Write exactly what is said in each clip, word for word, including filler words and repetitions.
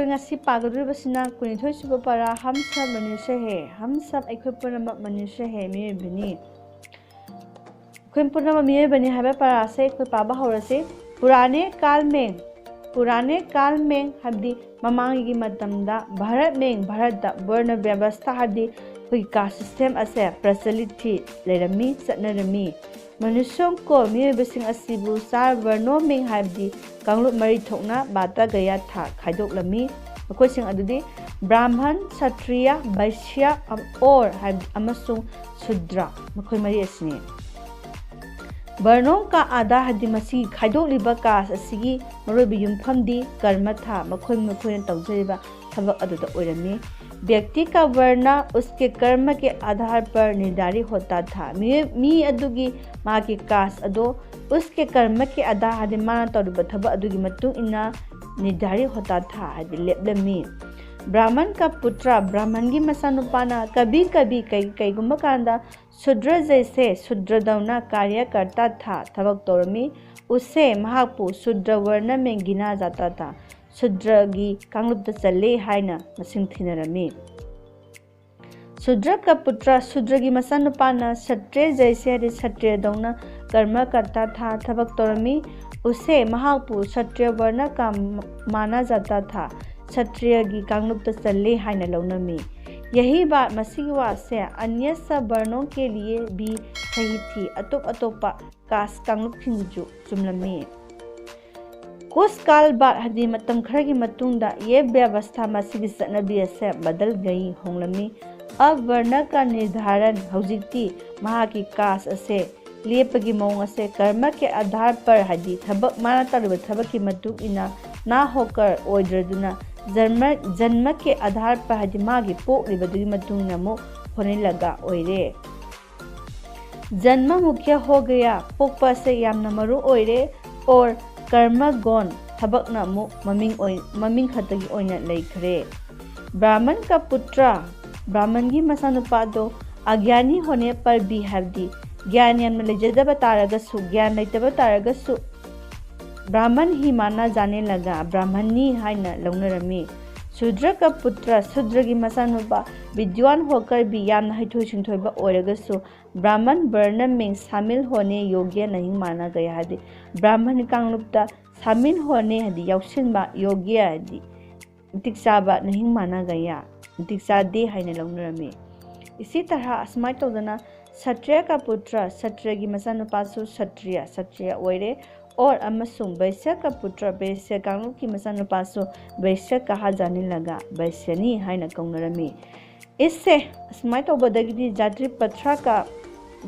ꯉꯁꯤ ꯄꯥꯒꯗꯧꯔꯤꯕꯁꯤꯅ ꯀꯨꯟꯅꯤꯊꯣꯏ ꯁꯨꯕ ꯄꯔꯥ, ꯍꯝ ꯁꯕ ꯃꯅꯨꯁ꯭ꯌ ꯍꯦ, ꯍꯝ ꯁꯕ ꯑꯩꯈꯣꯏ ꯄꯨꯝꯅꯃꯛ ꯃꯅꯨꯁ꯭ꯌ ꯍꯦ, ꯃꯤꯑꯣꯏꯕꯅꯤ꯫ ꯑꯩꯈꯣꯏ ꯄꯨꯝꯅꯃꯛ ꯃꯤꯑꯣꯏꯕꯅꯤ ꯍꯥꯏꯕ ꯄꯔꯥ ꯑꯁꯦ ꯑꯩꯈꯣꯏ ꯄꯥꯕ ꯍꯧꯔꯁꯤ꯫ ꯄꯨꯔꯥꯅꯦ ꯀꯥꯜ ꯃꯦꯡ, ꯄꯨꯔꯥꯅꯦ ꯀꯥꯜ ꯃꯦꯡ ꯍꯥꯏꯕꯗꯤ ꯃꯃꯥꯡꯒꯤ ꯃꯇꯝꯗ, ꯚꯥꯔꯠ ꯃꯦꯡ, ꯚꯥꯔꯠꯇ ꯕꯔꯅ ꯕ꯭ꯌꯕꯁꯊꯥ ꯍꯥꯏꯕꯗꯤ ꯑꯩꯈꯣꯏꯒꯤ ꯀꯥꯁ ꯁꯤꯁꯇꯦꯝ ꯑꯁꯦ ꯄ꯭ꯔꯆꯂꯤꯠ ꯊꯤ, ꯂꯩꯔꯝꯃꯤ, ꯆꯠꯅꯔꯝꯃꯤ꯫ ꯃꯅꯨꯁ꯭ꯌꯣꯡ ꯀꯣ, ꯃꯤꯑꯣꯏꯕꯁꯤꯡ ꯑꯁꯤꯕꯨ ꯆꯥꯔ ꯕꯔꯅꯣ ꯃꯦꯡ ꯍꯥꯏꯕꯗꯤ ꯀꯥꯡꯂꯨꯞ ꯃꯔꯤ ꯊꯣꯛꯅ ꯕꯥꯇ ꯒꯌꯥ ꯊꯥ ꯈꯥꯏꯗꯣꯛꯂꯝꯃꯤ꯫ ꯃꯈꯣꯏꯁꯤꯡ ꯑꯗꯨꯗꯤ ꯕ꯭ꯔꯥꯍꯃꯟ, ꯁꯇ꯭ꯔꯤꯌꯥ, ꯕꯩꯁ꯭ꯌꯥ, ꯑꯝ-, ꯑꯣꯔ ꯍꯥꯏꯕ ꯑꯃꯁꯨꯡ ꯁꯨꯗ꯭ꯔ, ꯃꯈꯣꯏ ꯃꯔꯤ ꯑꯁꯤꯅꯤ꯫ ꯕꯔꯅꯣꯡ ꯀꯥ ꯑꯥꯙꯥ ꯍꯥꯏꯕꯗꯤ ꯃꯁꯤꯒꯤ ꯈꯥꯏꯗꯣꯛꯂꯤꯕ ꯀꯥꯁ ꯑꯁꯤꯒꯤ ꯃꯔꯨꯑꯣꯏꯕ ꯌꯨꯝꯐꯝꯗꯤ ꯀꯔꯃ ꯊꯥ, ꯃꯈꯣꯏ ꯃꯈꯣꯏꯅ ꯇꯧꯖꯔꯤꯕ ꯊꯕꯛ ꯑꯗꯨꯗ ꯑꯣꯏꯔꯝꯃꯤ꯫ ꯕ꯭ꯌꯛꯇꯤ ꯀꯥ ꯕꯔꯅ ꯎꯁꯀꯦ ꯀꯔꯃ ꯀꯦ ꯑꯥꯙꯥꯔ ꯄꯔ ꯅꯤꯔꯙꯥꯔꯤ ꯍꯣꯇꯥ ꯊꯥ, ꯃꯤꯑꯣꯏ-, ꯃꯤ ꯑꯗꯨꯒꯤ ꯃꯥꯒꯤ ꯀꯥꯁ ꯑꯗꯣ ꯎꯁꯀꯦ ꯀꯔꯃ ꯀꯦ ꯑꯥꯙꯥꯔ ꯍꯥꯏꯗꯤ ꯃꯥꯅ ꯇꯧꯔꯤꯕ ꯊꯕꯛ ꯑꯗꯨꯒꯤ ꯃꯇꯨꯡ ꯏꯟꯅ ꯅꯤꯔꯙꯥꯔꯤ ꯍꯣꯇꯥ ꯊꯥ ꯍꯥꯏꯗꯤ ꯂꯦꯞꯂꯝꯃꯤ꯫ ꯕ꯭ꯔꯥꯍꯃꯟ ꯀꯥ ꯄꯨꯇ꯭ꯔ, ꯕ꯭ꯔꯥꯍꯃꯟꯒꯤ ꯃꯆꯥꯅꯨꯄꯥꯅ ꯀꯕꯤ ꯀꯕꯤ ꯀꯩ-, ꯀꯩꯒꯨꯝꯕ ꯀꯥꯟꯗ ꯁꯨꯗ꯭ꯔ ꯖꯩꯁꯦ, ꯁꯨꯗ꯭ꯔꯗꯧꯅ ꯀꯥꯔꯌꯀꯔꯇꯥ ꯊꯥ, ꯊꯕꯛ ꯇꯧꯔꯝꯃꯤ꯫ ꯎꯁꯦ, ꯃꯍꯥꯛꯄꯨ ꯁꯨꯗ꯭ꯔ ꯋꯔꯅ ꯃꯦꯡ ꯒꯤꯅꯥ ꯖꯥꯇꯥ ꯊꯥ, ꯁꯨꯗ꯭ꯔꯒꯤ ꯀꯥꯡꯂꯨꯞꯇ ꯆꯜꯂꯤ ꯍꯥꯏꯅ ꯃꯁꯤꯡ ꯊꯤꯅꯔꯝꯃꯤ꯫ ꯁꯨꯗ꯭ꯔ ꯀꯥ ꯄꯨꯇ꯭ꯔ, ꯁꯨꯗ꯭ꯔꯒꯤ ꯃꯆꯥꯅꯨꯄꯥꯅ ꯁꯇ꯭ꯔꯦ ꯖꯩꯁꯦ ꯍꯥꯏꯗꯤ ꯁꯇ꯭ꯔꯦꯗꯧꯅ ꯀꯔꯃꯀꯔꯇꯥ ꯊꯥ, ꯊꯕꯛ ꯇꯧꯔꯝꯃꯤ꯫ ꯎꯁꯦ, ꯃꯍꯥꯛꯄꯨ ꯁꯇ꯭ꯔꯦ ꯋꯔꯅ ꯀꯥ ꯃꯥꯅꯥ ꯖꯥꯇꯥ ꯊꯥ, ꯁꯇ꯭ꯔꯤꯌꯒꯤ ꯀꯥꯡꯂꯨꯞꯇ ꯆꯜꯂꯤ ꯍꯥꯏꯅ ꯂꯧꯅꯃꯤ꯫ ꯌꯍꯤ ꯕꯥꯠ, ꯃꯁꯤꯒꯤ ꯋꯥꯁꯦ ꯑꯅ꯭ꯌ ꯁ ꯕꯔꯅꯣꯡ ꯀꯦ ꯂꯤꯌꯦ ꯚꯤ ꯁꯍꯤ ꯊꯤ, ꯑꯇꯣꯞ ꯑꯇꯣꯞꯄ ꯀꯥꯁ ꯀꯥꯡꯂꯨꯞꯁꯤꯡꯗꯁꯨ ꯆꯨꯝꯂꯝꯃꯤ꯫ ꯀꯨꯁ ꯀꯥꯜ ꯕꯥꯠ ꯍꯥꯏꯗꯤ ꯃꯇꯝ ꯈꯔꯒꯤ ꯃꯇꯨꯡꯗ ꯌꯦ ꯕ꯭ꯌꯕꯁꯊꯥ, ꯃꯁꯤꯒꯤ ꯆꯠꯅꯕꯤ ꯑꯁꯦ ꯕꯗꯜ ꯒꯌꯤ, ꯍꯣꯡꯂꯝꯃꯤ꯫ ꯑꯕ ꯕꯔꯅ ꯀꯥ ꯅꯤꯔꯙꯥꯔꯟ, ꯍꯧꯖꯤꯛꯇꯤ ꯃꯍꯥꯛꯀꯤ ꯀꯥꯁ ꯑꯁꯦ ꯂꯦꯞꯄꯒꯤ ꯃꯑꯣꯡ ꯑꯁꯦ ꯀꯔꯃ ꯀꯦ ꯑꯥꯙꯥꯔ ꯄꯔ ꯍꯥꯏꯗꯤ ꯊꯕꯛ, ꯃꯥꯅ ꯇꯧꯔꯤꯕ ꯊꯕꯛꯀꯤ ꯃꯇꯨꯡ ꯏꯟꯅ ꯅꯥ ꯍꯣꯀꯔ, ꯑꯣꯏꯗ꯭ꯔꯗꯨꯅ, ꯖꯟꯃ, ꯖꯟꯃ ꯀꯦ ꯑꯥꯙꯥꯔ ꯄꯔ ꯍꯥꯏꯗꯤ ꯃꯥꯒꯤ ꯄꯣꯛꯂꯤꯕꯗꯨꯒꯤ ꯃꯇꯨꯡ ꯏꯟꯅ ꯑꯃꯨꯛ ꯍꯣꯅꯤꯂꯒ ꯑꯣꯏꯔꯦ꯫ ꯖꯟꯃ ꯃꯨꯈ꯭ꯌ ꯍꯣ ꯒꯌꯥ, ꯄꯣꯛꯄ ꯑꯁꯦ ꯌꯥꯝꯅ ꯃꯔꯨ ꯑꯣꯏꯔꯦ꯫ ꯑꯣꯔ ꯀꯔꯃ ꯒꯣꯟ, ꯊꯕꯛꯅ ꯑꯃꯨꯛ ꯃꯃꯤꯡ ꯑꯣꯏ-, ꯃꯃꯤꯡ ꯈꯛꯇꯒꯤ ꯑꯣꯏꯅ ꯂꯩꯈ꯭ꯔꯦ꯫ ꯕ꯭ꯔꯥꯍꯃꯟ ꯀꯥ ꯄꯨꯇ꯭ꯔ, ꯕ꯭ꯔꯥꯍꯃꯟꯒꯤ ꯃꯆꯥꯅꯨꯄꯥꯗꯣ ꯑꯒ꯭ꯌꯥꯅꯤ ꯍꯣꯅꯦ ꯄꯔ ꯚꯤ ꯍꯥꯏꯕꯗꯤ ꯒ꯭ꯌꯥꯟ ꯌꯥꯝꯅ ꯂꯩꯖꯗꯕ ꯇꯥꯔꯒꯁꯨ, ꯒ꯭ꯌꯥꯟ ꯂꯩꯇꯕ ꯇꯥꯔꯒꯁꯨ, ꯕ꯭ꯔꯥꯍꯃꯟ ꯍꯤ ꯃꯥꯅꯥ ꯖꯥꯅꯦ ꯂꯒꯥ, ꯕ꯭ꯔꯥꯍꯃꯟꯅꯤ ꯍꯥꯏꯅ ꯂꯧꯅꯔꯝꯃꯤ꯫ ꯁꯨꯗ꯭ꯔ ꯀ ꯄꯨꯇ꯭ꯔ, ꯁꯨꯗ꯭ꯔꯒꯤ ꯃꯆꯥꯅꯨꯄꯥ, ꯕꯤꯗ꯭ꯋꯥꯟ ꯍꯣꯀꯔ ꯕꯤ, ꯌꯥꯝꯅ ꯍꯩꯊꯣꯏ ꯁꯤꯡꯊꯣꯏꯕ ꯑꯣꯏꯔꯒꯁꯨ, ꯕ꯭ꯔꯥꯍꯃꯟ ꯕꯔꯅ ꯃꯦꯡ ꯁꯥꯃꯤꯜ ꯍꯣꯅꯦ ꯌꯣꯒ꯭ꯌ ꯅꯍꯤꯡ ꯃꯥꯅꯥ ꯒꯌꯥ ꯍꯥꯏꯗꯤ, ꯕ꯭ꯔꯥꯍꯃꯟ ꯀꯥꯡꯂꯨꯞꯇ ꯁꯥꯃꯤꯜ ꯍꯣꯅꯦ ꯍꯥꯏꯗꯤ ꯌꯥꯎꯁꯤꯟꯕ, ꯌꯣꯒ꯭ꯌ ꯍꯥꯏꯗꯤ ꯃꯇꯤꯛ ꯆꯥꯕ, ꯅꯍꯤꯡ ꯃꯥꯅꯥ ꯒꯌꯥ ꯃꯇꯤꯛ ꯆꯥꯗꯦ ꯍꯥꯏꯅ ꯂꯧꯅꯔꯝꯃꯤ꯫ ꯏꯁꯤ ꯇꯔꯍꯥ ꯑꯁꯨꯃꯥꯏꯅ ꯇꯧꯗꯅ ꯁꯇ꯭ꯔꯤꯌ ꯀ ꯄꯨꯇ꯭ꯔ, ꯁꯇ꯭ꯔꯤꯌꯒꯤ ꯃꯆꯥꯅꯨꯄꯥꯁꯨ ꯁꯇ꯭ꯔꯤꯌ, ꯁꯇ꯭ꯔꯤꯌ ꯑꯣꯏꯔꯦ꯫ ꯑꯣꯔ ꯑꯃꯁꯨꯡ ꯕꯩꯁ꯭ꯌ ꯀ ꯄꯨꯇ꯭ꯔ, ꯕꯩꯁ꯭ꯌ ꯀꯥꯡꯂꯨꯞꯀꯤ ꯃꯆꯥꯅꯨꯄꯥꯁꯨ ꯕꯩꯁ꯭ꯌ ꯀꯍꯥ ꯖꯥꯅꯦ ꯂꯒꯥ, ꯕꯩꯁ꯭ꯌꯅꯤ ꯍꯥꯏꯅ ꯀꯧꯅꯔꯝꯃꯤ꯫ ꯏꯁꯁꯦ ꯑꯁꯨꯃꯥꯏꯅ ꯇꯧꯕꯗꯒꯤꯗꯤ ꯖꯥꯇꯤ ꯄ꯭ꯔꯊꯥ ꯀ,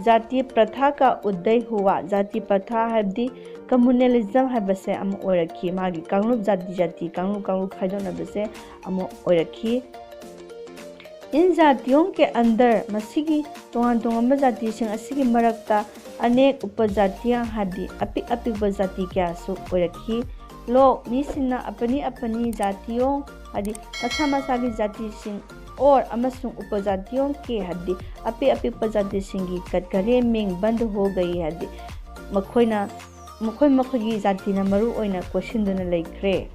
ꯖꯥꯇꯤ ꯄ꯭ꯔꯊꯥ ꯀ ꯎꯗꯩ ꯍꯨꯋꯥ, ꯖꯥꯇꯤ ꯄ꯭ꯔꯊꯥ ꯍꯥꯏꯕꯗꯤ ꯀꯝꯃꯨꯅꯦꯂꯤꯖꯝ ꯍꯥꯏꯕꯁꯦ ꯑꯃ ꯑꯣꯏꯔꯛꯈꯤ꯫ ꯃꯥꯒꯤ ꯀꯥꯡꯂꯨꯞ, ꯖꯥꯇꯤ ꯖꯥꯇꯤ, ꯀꯥꯡꯂꯨꯞ ꯀꯥꯡꯂꯨꯞ ꯈꯥꯏꯗꯣꯛꯅꯕꯁꯦ ꯑꯃ ꯑꯣꯏꯔꯛꯈꯤ꯫ ꯏꯟ ꯖꯥꯇꯤꯌꯣꯡ ꯀꯦ ꯑꯟꯗꯔ, ꯃꯁꯤꯒꯤ ꯇꯣꯉꯥꯟ ꯇꯣꯉꯥꯟꯕ ꯖꯥꯇꯤꯁꯤꯡ ꯑꯁꯤꯒꯤ ꯃꯔꯛꯇ ꯑꯅꯦꯛ ꯎꯄꯖꯥꯇꯤꯌꯥ ꯍꯥꯏꯕꯗꯤ ꯑꯄꯤꯛ ꯑꯄꯤꯛꯄ ꯖꯥꯇꯤ ꯀꯌꯥꯁꯨ ꯑꯣꯏꯔꯛꯈꯤ꯫ ꯂꯣꯛ, ꯃꯤꯁꯤꯡꯅ ꯑꯄꯅꯤ ꯑꯄꯅꯤ ꯖꯥꯇꯤꯌꯣꯡ ꯍꯥꯏꯗꯤ ꯃꯁꯥ ꯃꯁꯥꯒꯤ ꯖꯥꯇꯤꯁꯤꯡ ꯑꯣꯔ ꯑꯃꯁꯨꯡ ꯎꯄꯖꯥꯇꯤꯌꯣꯡ ꯀꯦ ꯍꯥꯏꯕꯗꯤ ꯑꯄꯤꯛ ꯑꯄꯤꯛꯄ ꯖꯥꯇꯤꯁꯤꯡꯒꯤ ꯀꯠꯀꯔꯦ ꯃꯤꯡ ꯕꯟꯗ ꯍꯣ ꯒꯌꯤ ꯍꯥꯏꯕꯗꯤ ꯃꯈꯣꯏꯅ, ꯃꯈꯣꯏ ꯃꯈꯣꯏꯒꯤ ꯖꯥꯇꯤꯅ ꯃꯔꯨ ꯑꯣꯏꯅ ꯀꯣꯏꯁꯤꯟꯗꯨꯅ ꯂꯩꯈ꯭ꯔꯦ꯫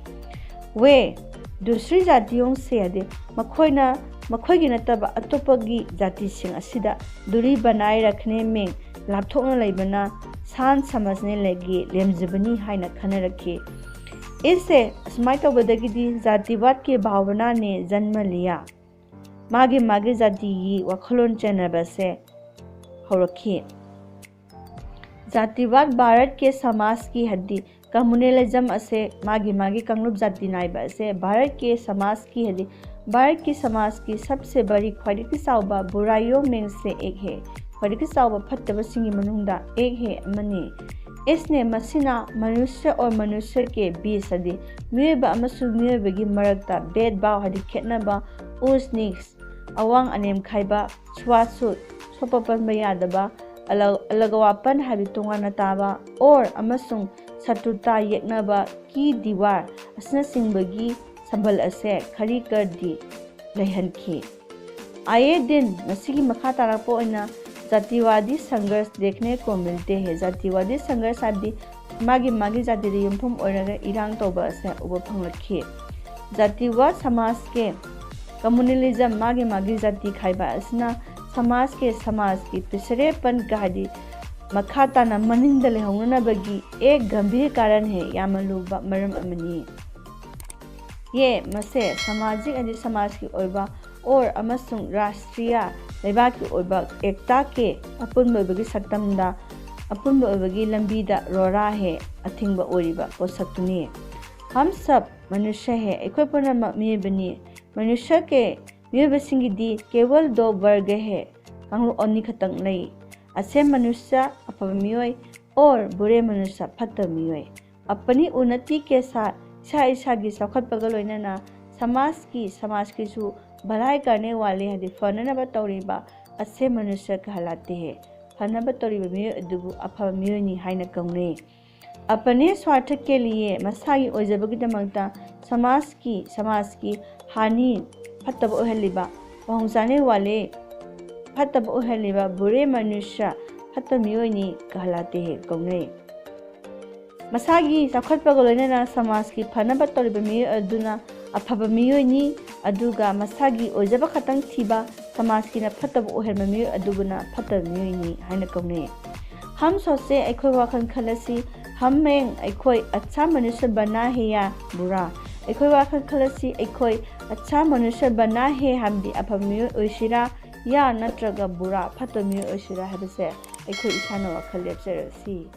ꯋꯦ, ꯗꯨꯁ꯭ꯔꯤ ꯖꯥꯇꯤꯌꯣꯡ ꯁꯦ ꯍꯥꯏꯗꯤ ꯃꯈꯣꯏꯅ, ꯃꯈꯣꯏꯒꯤ ꯅꯠꯇꯕ ꯑꯇꯣꯞꯄꯒꯤ ꯖꯥꯇꯤꯁꯤꯡ ꯑꯁꯤꯗ ꯗꯨꯔꯤ ꯕꯅꯥꯏ ꯔꯈꯅꯦ ꯃꯤꯡ ꯂꯥꯞꯊꯣꯛꯅ ꯂꯩꯕꯅ ꯁꯥꯟ ꯁꯃꯥꯖꯅꯦ ꯂꯩꯒꯤ ꯂꯦꯝꯖꯕꯅꯤ ꯍꯥꯏꯅ ꯈꯟꯅꯔꯛꯈꯤ꯫ ꯏꯁꯁꯦ ꯑꯁꯨꯃꯥꯏꯅ ꯇꯧꯕꯗꯒꯤꯗꯤ ꯖꯥꯇꯤꯋꯥꯗꯀꯤ ꯚꯥꯕꯅꯥꯅꯦ ꯖꯟꯃ ꯂꯤꯌꯥ꯫ ꯃꯥꯒꯤ ꯃꯥꯒꯤ ꯖꯥꯇꯤꯒꯤ ꯋꯥꯈꯜꯂꯣꯟ ꯆꯦꯟꯅꯕꯁꯦ ꯍꯧꯔꯛꯈꯤ꯫ ꯖꯥꯇꯤꯋꯥꯗ ꯚꯥꯔꯠꯀꯤ ꯁꯃꯥꯖꯀꯤ ꯍꯥꯏꯗꯤ ꯀꯝꯃꯨꯅꯦꯂꯤꯖꯝ ꯑꯁꯦ ꯃꯥꯒꯤ ꯃꯥꯒꯤ ꯀꯥꯡꯂꯨꯞ ꯖꯥꯇꯤ ꯅꯥꯏꯕ ꯑꯁꯦ ꯚꯥꯔꯠꯀꯤ ꯁꯃꯥꯖꯀꯤ ꯍꯥꯏꯗꯤ ꯚꯥꯔꯠꯀꯤ ꯁꯃꯥꯖꯀꯤ ꯁꯕꯁꯦ ꯕꯔꯤ ꯈ꯭ꯋꯥꯏꯗꯒꯤ ꯆꯥꯎꯕ ꯕꯨꯔꯥꯏꯌꯣ ꯃꯦꯡꯁꯦ ꯑꯦꯛ ꯍꯦ, ꯈ꯭ꯋꯥꯏꯗꯒꯤ ꯆꯥꯎꯕ ꯐꯠꯇꯕꯁꯤꯡꯒꯤ ꯃꯅꯨꯡꯗ ꯑꯦꯛ ꯍꯦ ꯑꯃꯅꯤ꯫ ꯏꯁꯅꯦ ꯃꯁꯤꯅ ꯃꯅꯨꯁ꯭ꯌ ꯑꯣꯔ ꯃꯅꯨꯁ꯭ꯌ ꯀꯦ ꯕꯤꯁ ꯍꯥꯏꯗꯤ ꯃꯤꯑꯣꯏꯕ ꯑꯃꯁꯨꯡ ꯃꯤꯑꯣꯏꯕꯒꯤ ꯃꯔꯛꯇ ꯚꯦꯗ ꯚꯥꯕ ꯍꯥꯏꯗꯤ ꯈꯦꯠꯅꯕ, ꯎꯁ ꯅꯤꯁ, ꯑꯋꯥꯡ ꯑꯅꯦꯝ ꯈꯥꯏꯕ, ꯁ꯭ꯋꯥꯁꯨꯠ, ꯁꯣꯛꯄ ꯄꯟꯕ ꯌꯥꯗꯕ, ꯑꯂ-, ꯑꯂꯒꯋꯥꯄꯟ ꯍꯥꯏꯕꯗꯤ ꯇꯣꯉꯥꯟꯅ ꯇꯥꯕ, ꯑꯣꯔ ꯑꯃꯁꯨꯡ ꯁꯇ꯭ꯔꯨꯇꯥ ꯌꯦꯛꯅꯕ, ꯀꯤ ꯗꯤꯋꯥꯔ ꯑꯁꯤꯅꯆꯤꯡꯕꯒꯤ ꯁꯝꯕꯜ ꯑꯁꯦ ꯈꯔꯤ ꯀꯔꯗꯤ ꯂꯩꯍꯟꯈꯤ꯫ ꯑꯥꯌꯦ ꯗꯤꯟ, ꯃꯁꯤꯒꯤ ꯃꯈꯥ ꯇꯥꯔꯛꯄ ꯑꯣꯏꯅ ꯖꯥꯇꯤꯋꯥꯗꯤ ꯁꯪꯘꯔꯁ ꯗꯦꯈꯅꯦ ꯀꯣ ꯃꯤꯜꯇꯦ ꯍꯦ꯫ ꯖꯥꯇꯤꯋꯥꯗꯤ ꯁꯪꯘꯔꯁ ꯍꯥꯏꯕꯗꯤ ꯃꯥꯒꯤ ꯃꯥꯒꯤ ꯖꯥꯇꯤꯗ ꯌꯨꯝꯐꯝ ꯑꯣꯏꯔꯒ ꯏꯔꯥꯡ ꯇꯧꯕ ꯑꯁꯦ ꯎꯕ ꯐꯪꯂꯛꯈꯤ꯫ ꯖꯥꯇꯤꯋꯥꯗ ꯁꯃꯥꯖꯀꯤ ꯀꯝꯃꯨꯅꯦꯂꯤꯖꯝ, ꯃꯥꯒꯤ ꯃꯥꯒꯤ ꯖꯥꯇꯤ ꯈꯥꯏꯕ ꯑꯁꯤꯅ ꯁꯃꯥꯖꯀꯤ ꯁꯃꯥꯖꯀꯤ ꯄꯤꯁꯔꯦꯄꯟ ꯍꯥꯏꯗꯤ ꯃꯈꯥ ꯇꯥꯅ ꯃꯅꯤꯡꯗ ꯂꯩꯍꯧꯅꯅꯕꯒꯤ ꯑꯦꯛ ꯒꯝꯚꯤꯔ ꯀꯥꯔꯟ ꯍꯦ, ꯌꯥꯝꯅ ꯂꯨꯕ ꯃꯔꯝ ꯑꯃꯅꯤ꯫ ꯌꯦ, ꯃꯁꯦ ꯁꯃꯥꯖꯤꯛ ꯑꯃꯗꯤ ꯁꯃꯥꯖꯀꯤ ꯑꯣꯏꯕ ꯑꯣꯔ ꯑꯃꯁꯨꯡ ꯔꯥꯁꯇ꯭ꯔꯤꯌꯥ, ꯂꯩꯕꯥꯛꯀꯤ ꯑꯣꯏꯕ ꯑꯦꯛꯇꯥ ꯀꯦ ꯑꯄꯨꯟꯕ ꯑꯣꯏꯕꯒꯤ ꯁꯛꯇꯝꯗ, ꯑꯄꯨꯟꯕ ꯑꯣꯏꯕꯒꯤ ꯂꯝꯕꯤꯗ ꯔꯣꯔꯥ ꯍꯦ, ꯑꯊꯤꯡꯕ ꯑꯣꯏꯔꯤꯕ ꯄꯣꯠꯁꯛꯇꯨꯅꯤ꯫ ꯍꯝ ꯁꯕ ꯃꯅꯨꯁ꯭ꯌ ꯍꯦ, ꯑꯩꯈꯣꯏ ꯄꯨꯝꯅꯃꯛ ꯃꯤꯑꯣꯏꯕꯅꯤ꯫ ꯃꯅꯨꯁ꯭ꯌ ꯀꯦ, ꯃꯤꯑꯣꯏꯕꯁꯤꯡꯒꯤꯗꯤ ꯀꯦꯋꯜ ꯗꯣ ꯕꯔꯒ ꯍꯦ, ꯀꯥꯡꯂꯨꯞ ꯑꯅꯤ ꯈꯛꯇꯪ ꯂꯩ꯫ ꯑꯁꯦ ꯃꯅꯨꯁ꯭ꯌ, ꯑꯐꯕ ꯃꯤꯑꯣꯏ, ꯑꯣꯔ ꯕꯨꯔꯦ ꯃꯅꯨꯁ꯭ꯌ, ꯐꯠꯇꯕ ꯃꯤꯑꯣꯏ꯫ ꯑꯄꯅꯤ ꯎꯟꯅꯇꯤ ꯀꯦ ꯁꯥꯊ, ꯏꯁꯥ ꯏꯁꯥꯒꯤ ꯆꯥꯎꯈꯠꯄꯒ ꯂꯣꯏꯅꯅ ꯁꯃꯥꯖꯀꯤ, ꯁꯃꯥꯖꯀꯤꯁꯨ ꯚꯂꯥꯏ ꯀꯔꯅꯦ ꯋꯥꯂꯦ ꯍꯥꯏꯗꯤ ꯐꯅꯅꯕ ꯇꯧꯔꯤꯕ ꯑꯁꯦ ꯃꯅꯨꯁ꯭ꯌ ꯀꯍꯂꯥꯇꯦ ꯍꯦ꯫ ꯐꯅꯕ ꯇꯧꯔꯤꯕ ꯃꯤꯑꯣꯏ ꯑꯗꯨꯕꯨ ꯑꯐꯕ ꯃꯤꯑꯣꯏꯅꯤ ꯍꯥꯏꯅ ꯀꯧꯅꯩ꯫ ꯑꯄꯅꯦ ꯁ꯭ꯋꯥꯔꯊ ꯀꯦ ꯂꯤꯌꯦ, ꯃꯁꯥꯒꯤ ꯑꯣꯏꯖꯕꯒꯤꯗꯃꯛꯇ ꯁꯃꯥꯖꯀꯤ, ꯁꯃꯥꯖꯀꯤ ꯍꯥꯅꯤ, ꯐꯠꯇꯕ ꯑꯣꯏꯍꯜꯂꯤꯕ, ꯄꯍꯨꯡꯆꯥꯅꯦ ꯋꯥꯂꯦ, ꯐꯠꯇꯕ ꯑꯣꯏꯍꯜꯂꯤꯕ ꯕꯨꯔꯦ ꯃꯅꯨꯁ꯭ꯌ, ꯐꯠꯇꯕ ꯃꯤꯑꯣꯏꯅꯤ ꯀꯍꯂꯥꯇꯦ ꯍꯦ ꯀꯧꯅꯩ꯫ ꯃꯁꯥꯒꯤ ꯆꯥꯎꯈꯠꯄꯒ ꯂꯣꯏꯅꯅ ꯁꯃꯥꯖꯀꯤ ꯐꯅꯕ ꯇꯧꯔꯤꯕ ꯃꯤꯑꯣꯏ ꯑꯗꯨꯅ ꯑꯐꯕ ꯃꯤꯑꯣꯏꯅꯤ, ꯑꯗꯨꯒ ꯃꯁꯥꯒꯤ ꯑꯣꯏꯖꯕ ꯈꯛꯇꯪ ꯊꯤꯕ, ꯁꯃꯥꯖꯀꯤꯅ ꯐꯠꯇꯕ ꯑꯣꯏꯍꯟꯕ ꯃꯤꯑꯣꯏ ꯑꯗꯨꯕꯨꯅ ꯐꯠꯇꯕ ꯃꯤꯑꯣꯏꯅꯤ ꯍꯥꯏꯅ ꯀꯧꯅꯩ꯫ ꯍꯝ ꯁꯣꯆꯦ, ꯑꯩꯈꯣꯏ ꯋꯥꯈꯜ ꯈꯜꯂꯁꯤ꯫ ꯍꯝ ꯃꯦꯡ, ꯑꯩꯈꯣꯏ ꯑꯆꯥ ꯃꯅꯨꯁ꯭ꯌ ꯕꯅꯥ ꯍꯦ ꯌꯥ ꯕꯨꯔꯥ, ꯑꯩꯈꯣꯏ ꯋꯥꯈꯜ ꯈꯜꯂꯁꯤ, ꯑꯩꯈꯣꯏ ꯑꯆꯥ ꯃꯅꯨꯁ꯭ꯌ ꯕꯅꯥ ꯍꯦ ꯍꯥꯏꯕꯗꯤ ꯑꯐꯕ ꯃꯤꯑꯣꯏ ꯑꯣꯏꯁꯤꯔꯥ, ꯌꯥ ꯅꯠꯇ꯭ꯔꯒ ꯕꯨꯔꯥ, ꯐꯠꯇꯕ ꯃꯤꯑꯣꯏ ꯑꯣꯏꯁꯤꯔꯥ ꯍꯥꯏꯕꯁꯦ ꯑꯩꯈꯣꯏ ꯏꯁꯥꯅ ꯋꯥꯈꯜ ꯂꯦꯞꯆꯔꯁꯤ꯫